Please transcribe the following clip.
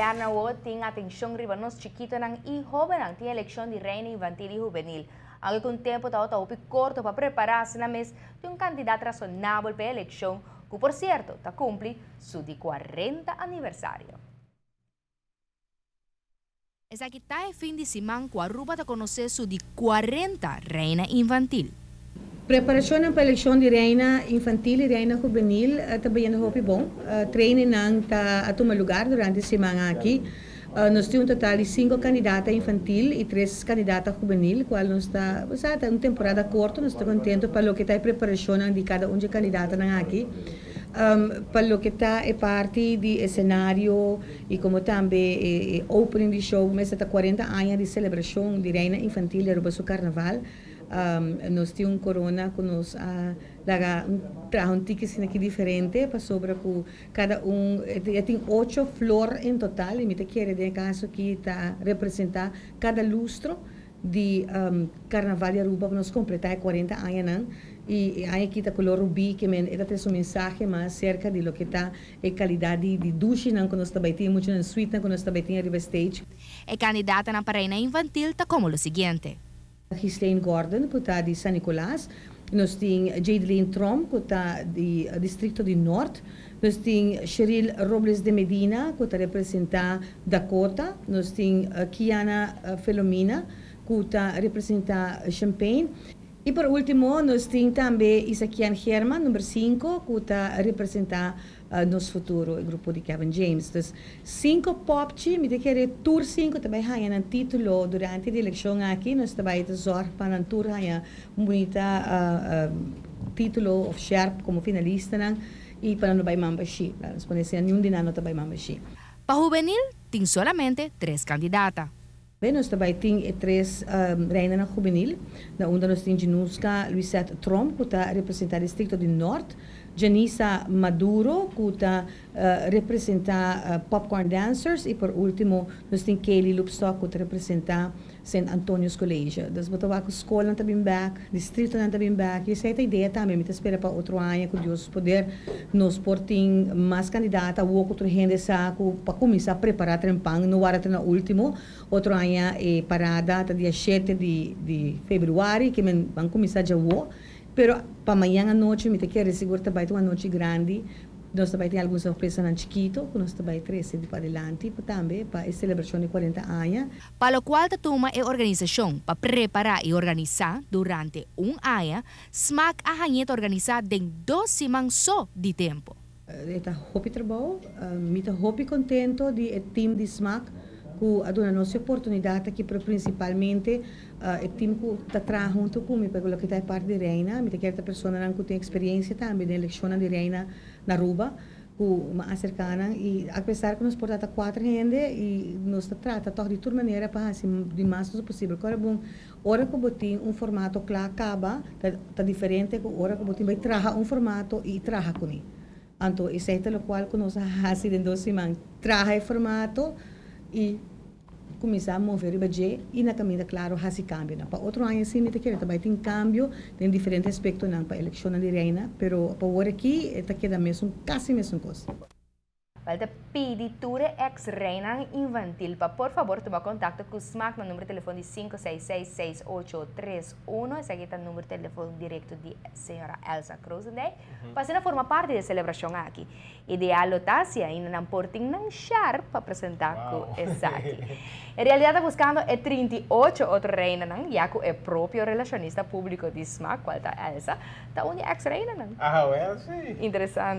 Djabièrnè awor tin atenshon riba nos chikitonan i hóbennan. Tin elekshon di reina infantil i hubenil. Aunke ku tempu ta hopi korto pa prepará, asina mes tin un kantidat rasonabel pa e elekshon, ku por sierto ta kumpli su di 40 aniversario. Esaki ta e fin di siman ku Aruba ta konosé su di 40 reina infantil. Preparashon pa elekshon di reina infantil i reina hubenil ta bayendo hopi bon. Training ta a tuma lugá durante e siman aki. Nos tin un total di sinku kandidato infantil i tres kandidato hubenil, kual nos ta, ta un temporada korto, nos ta kontentu pa loke ta e preparashon di kada un kandidato aki. Pa loke ta e parti di esenario i komo tambe e opening di show, mes ta 40 aña di selebrashon di reina infantil di Aruba su karnaval. Nos tin un korona ku nos a laga traha un tiki aki diferente pasobra ku kada un tin ocho flor en total i mi ta kere den kaso ku ta representá kada lustro di karnaval di Aruba, nos kompletá 40 aña nan, i aki ta koló rubí, ke men ta un mensahe mas serka di loke ta e kalidat di dushi nan ku nos tambe tin muchu na sweet nan ku nos tambe tin riba stage. E kandidatonan pa reina infantil ta komo lo siguiente. Ghislaine Gordon, ku ta di San Nicolas. Nos tin Jadeline Tromp, ku ta di distrito di Noord. Nos tin Cheryl Robles de Medina, ku ta representá Dakota. Nos tin Kiana Felomina, ku ta representá Champagne. I por último, nos tin tambe Isakian German, number 5, ku ta representá Nos Futuro, e grupo di Kevin James. Anto, sinku popchi, mi ta kere tur sinku tambe haña un título durante e elekshon aki, nos tambe ta zorg pa nan tur haña un bunita título òf sjerp komo finalista nan, i pa nan no bai man bashí. Nos por bisa ningun di nan no bai man bashí. Pa hubenil, tin solamente tres kandidato. Ben, nos tambe tin tres reina hubenil. Na unda nos tin Januska Luisette Tromp, ku ta representá distrito di Noord. Janisa Maduro, ku ta representá Popcorn Dancers. I por último, nos tin Kelly Loopstock, ku ta representá St. Antonius College. Dus bo ta wak skol tambe bèk, distrito tambe bèk. I esei ta e idea tambe, mi ta spera pa otro aña, ku Dios poder, nos por tin mas kandidato, otro hende sa pa kuminsá prepará trempan, no warda na último. Otro aña e parada ta dia 7 di febrüari, ke men ban kuminsá ya. Pero pa mañan anochi, mi ta kere sigur tambe un anochi grandi. Nos tambe tin algun sorpresa nan chikitu, ku nos tambe trese di padilanti, tambe pa e selebrashon di 40 aña. Pa lokual ta tuma e organisashon pa prepará i organisá durante un aña, SMAC a haña organisá den 2 siman so di tempu. Ta hopi trabou, mi ta hopi kontentu di e team di SMAC ku a duna nos oportunidat aki, prinsipalmente e team ku ta traha huntu ku mi, pa loke ta parti di reina, mi ta kere persona ku tin eksperensia tambe den elekshon di reina na Aruba, ku m'a aserká nan, i apesar ku nos por ta kuater hende i nos ta trata di tur manera pa hasi di mas posibel. Awor bon, ora ku bo tin un formato kla kaba, ta diferente ku ora ku bo tin bai traha un formato i traha kuné. Anto, esei ta lokual ku nos a hasi den 2 siman. Traha e formato i kuminsá move riba dje i na kaminda, klaro, hasi kambio. Pa otro aña sí, mi ta kere tambe tin kambio den diferente aspekto pa elekshon di reina, pero pa awor aki ta keda mesun, kasi mesun kos. Ta pidi tur ex reina infantil pa por fabor tuma kontakto ku SMAC na number di telefòn di 566-6831. Esaki ta e number di telefòn direkto di señora Elsa Krozendijk. Pa asina forma parti di e selebrashon aki. Ideal ta si ainda nan por tin nan sjerp pa presentá ku esaki. En realidat, ta buskando e 38 otro reina nan, ya ku e propio relashonista públiko di SMAC, kual ta Elsa, ta un ex reina nan. Ah, well, sí. Interesante.